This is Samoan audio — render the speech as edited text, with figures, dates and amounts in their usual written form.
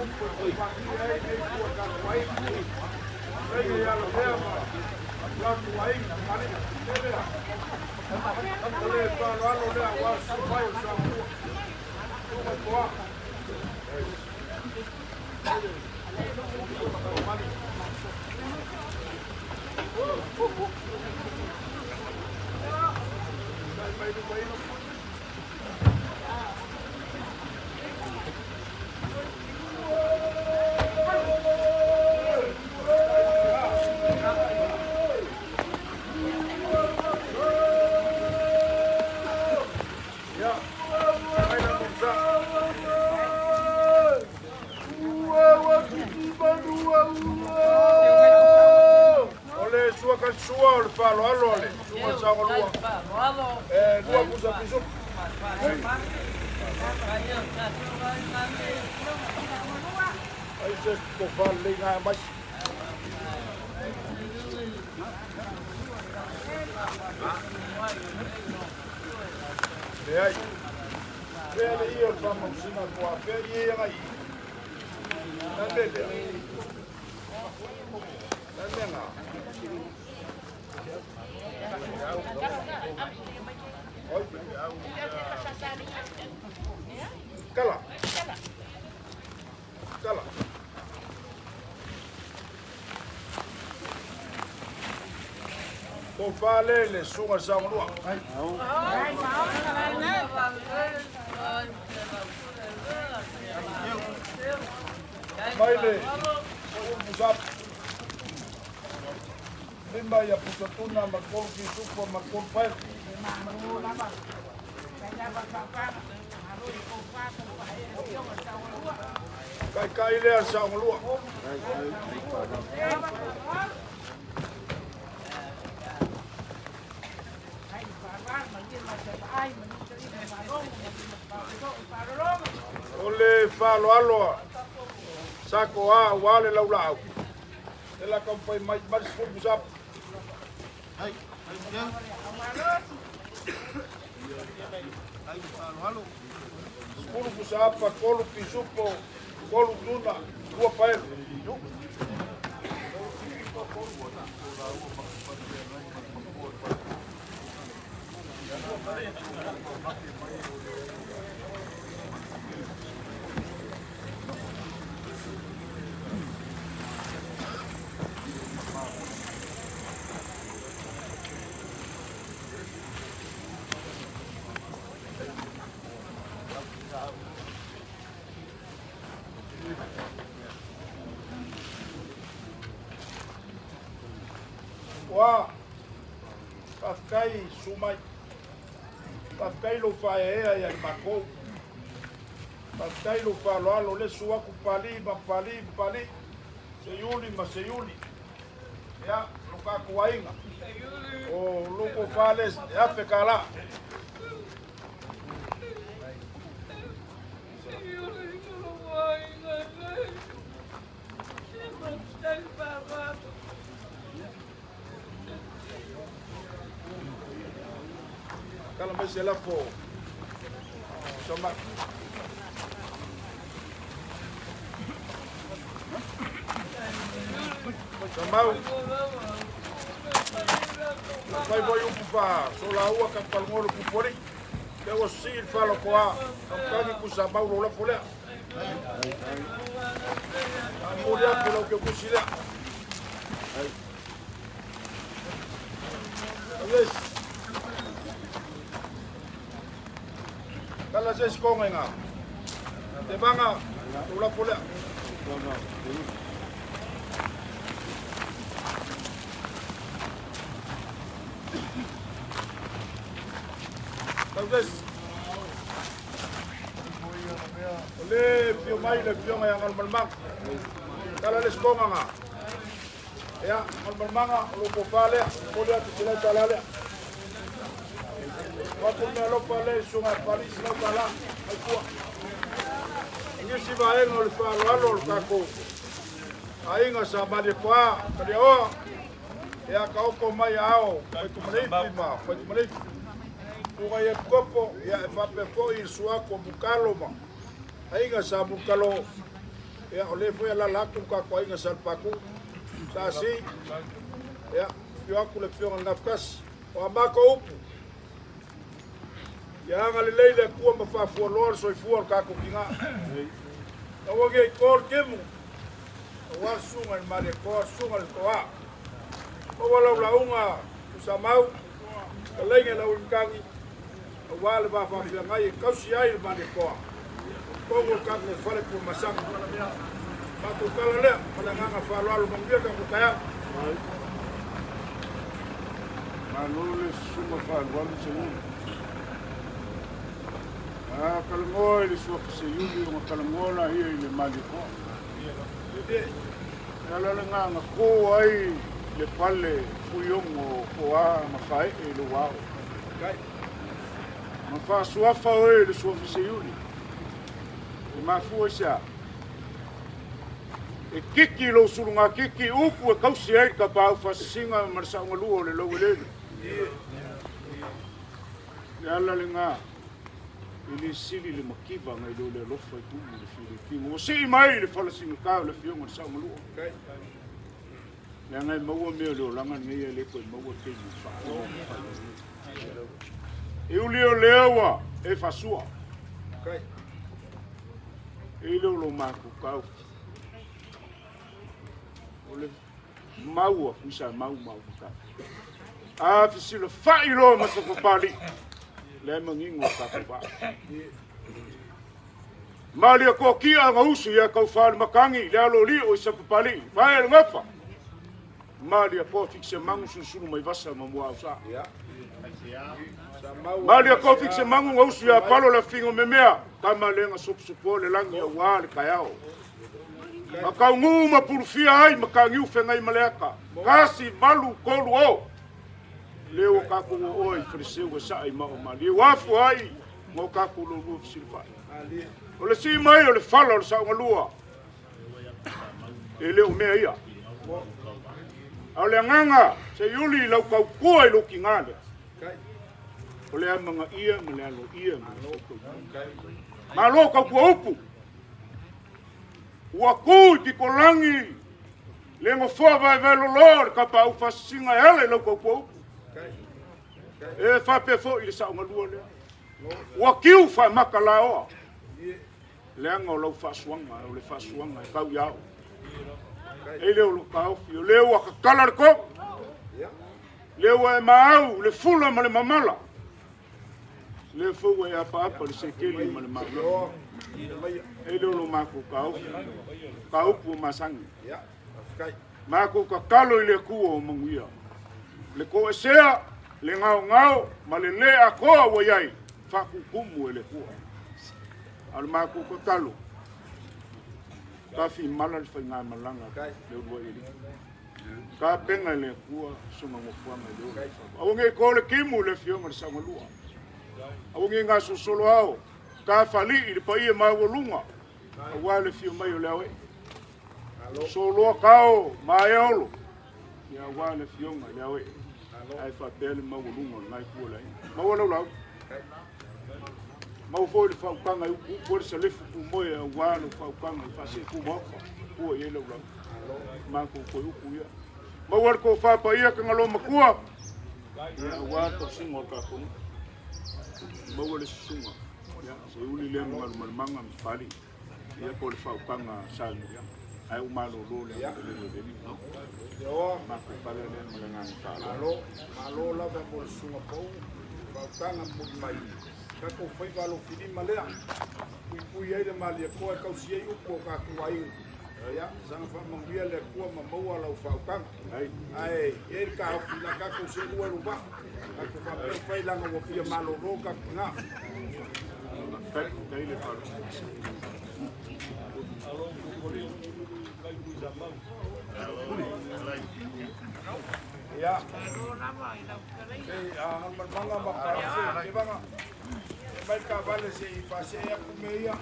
upu e faapapia ai nei tua tatou aiga. Faiga ia Lavea ma latou aiga, Maria, lea. O le faaaloalo lea aua le susu mai o le Samoa. Susuga i Toa. O le sua ka sua o le faaaloalo a le susuga Saogalua. E lua pusa pisupu. Ai se tofa lelei na e mai. Leai. Fea le ia o le faamausina po a fea i e agai i. Na mea lea. Na mea ngā. Oi. Kala. Kala. Tofa le le suga saogalua. Mai le ulu lima ia pusatuna ma tolu fisupa ma tolu paelo. Kaikai lea saogalua. O le faaaloalo a Sakoa aua le laulaau. E la taumafai mai mai le sefulu pusapu. 10 pusaapa, tolu pisupo, tolu tuna, lua paelo. Ua, faafetai susu mai. Faafetai lou faaeaea ia i matou. Faafetai lou faaaloalo, le susu atu Pali ma Pali ma Pali, Seiuli ma Seiuli. Ia, lo tatou aiga. O lou tofa le $1,000. Tala mai se lafo. Sama. Samau. Fai voi upu fa solaua ka palngolo pupori. Te ua sii le falotoa. Kamukagi ku samau lo lafo lea. Momoli atu lau keukusi lea. Yes. Kala se sikonga inga. Te vanga, o lafo lea. Tau O le fio mai le afioga ia Galumalemana. Tala le sikoga nga. Ia, Galumalemana, o lou tofa lea, momoli atu $100 lea. Avatu le meaalofa lea i susuga ia Pali, $100, mai tua. I nisi vaega o le faaaloalo o le tatou aiga sa Malietoa, Taliaoa, ia taoto mai aao Faitumaleifi ma Faitumaleifi. Susuga i Epikopo, ia e faapea foi i le suaku o Mukalo ma aiga sa Mukalo. Ia, o lea foi e alaala atu le tatou aiga sa Patu, sa Si, ia, afio atu le Afioga i le Gafatasi. O a matou upu, ia agalelei le Atua ma faafualoa le soifua o le tatou tina. Aua ne i to le timu, aua le susuga i le Malietoa, le susuga i le Toa. Maua lau lauga Tuisamau, fetalaiga i le Auimatagi, aua le va faafeagai e tausi ai le Malietoa, totonu o le tatou fale Tuamasaga. Matou tala lea, ma le agaga faaaloalo, manuia tatou taeao. Malo le susuga faaalualu Seiuli. A talanoa i le suafa Seiuli ona talanoa laia i le Malietoa. E ala lena na to ai le pale fuiono toa ma faee i lou ao. Ma faasuafa oe i le suafa Seiuli. E mafua i se a? E kiki lou suluga kiki upu e tausi ai le tapaau faasisiga ma le saogalua o le laueleele. Le ala lena e le sili le mativa nai lo le alofa i tumu le filipino. Ua sii mai le falasigata o le afioga i le saogalua. Leaga e maua mea o le olaga lenei e le toe maua taimi faatino. E uli o lea ua e faasua. E le o lo matou tau. O le mau a Tuisamau mau tau. A fesilafai loa ma Sapapalii, lea e manino o tatou vaa. Malia toatia na usu ia taufa le matagi le alo o i Sapapalii, vae le gafa. Malia toa fikise mangu sulusulu mai vasa ma mua ausa. Malia toa fikise mangu na usu ia palo le fingo memea, kama lenga soposopoa le lagi aua le taeao. Makaugū ma pulufia ai makagiu fegai ma le aka. Kasi valu tolu o. Le o tatou o oe i faleseu e saa i mao malie. Ua afu ai ma o tatou lolua fesilafai. O le sii mai o le fala o le saogalua. E le o mea ia. A o le agaga Seiuli i lau tautua i lou tiga lea. O le amagaia ma le aloaia ma le faufautua. Malo tautua upu. Ua tu i pitolagi le nofoa vaevae loloa o le tapaau faasisiga e ala i lau tautua upu. E faapea foi i le saogalua lea. Ua tiu faamata laoa. Leaga o lau faasuaga, o le faasuaga e tau iao. E le o lo taofi, o lea ua tatala le tonu. Lea ua e maau le fula ma le mamala. Lea foi ua e apaapa le sekeli ma le malo. E le o lo matou taofi, taupu o masani. Matou tatalo i le Atua o manuia. Le toesea, le gaogao ma le lē atoa ua i ai, faatutumu e le Atua. A o le matou tatalo, tafimala le faigamalaga le uluai alii. Tapena e le Atua sona nofoaga i le ola. Aua nei to le timu le afioga i le saogalua. Aua nei gasolosolo ao, tafalii le paia maualuga, aua le afio mai o le ao ee. Soloa kao, maea olo, ia aua le afioga i le ao ee. Ae faapea le maualuga o lena itu o le aiga. Maua lau lau. Maua foi le faautaga e upuupu ai le salefu tumoe aua lau faautaga i faasee maota. Tua i ai lau lau. Matou toe upu ia. Maua le tofa paia Tagaloa matua. Ia aua le tausiga o le tatou nuu. Maua le susuga. Ia, Seiuli lea ma Galumalemana ma Papalii. Ia po o le faautaga sa Miliama. Ae ua malolo le agalelei o le Alii. Matou pale lea ma le agaga faaaloalo. Malo lava mo le susuga pau, faautaga momoli mai. Tatou faiva alofilima lea, puipui ai le Malietoa e tausi ai upu o tatou aiga. Ia, saga faamanuia le Atua ma maua lau faautaga. Ae i ai le taofi la tatou seelua i lou vaa. Tatou faapea fai leaga ua fia malolo tatou tina. Tai le faaaloalo. Ia. Sei Galumalemana ma Papalii, se vaga. Mai le taavale se i faasee atu mea ia.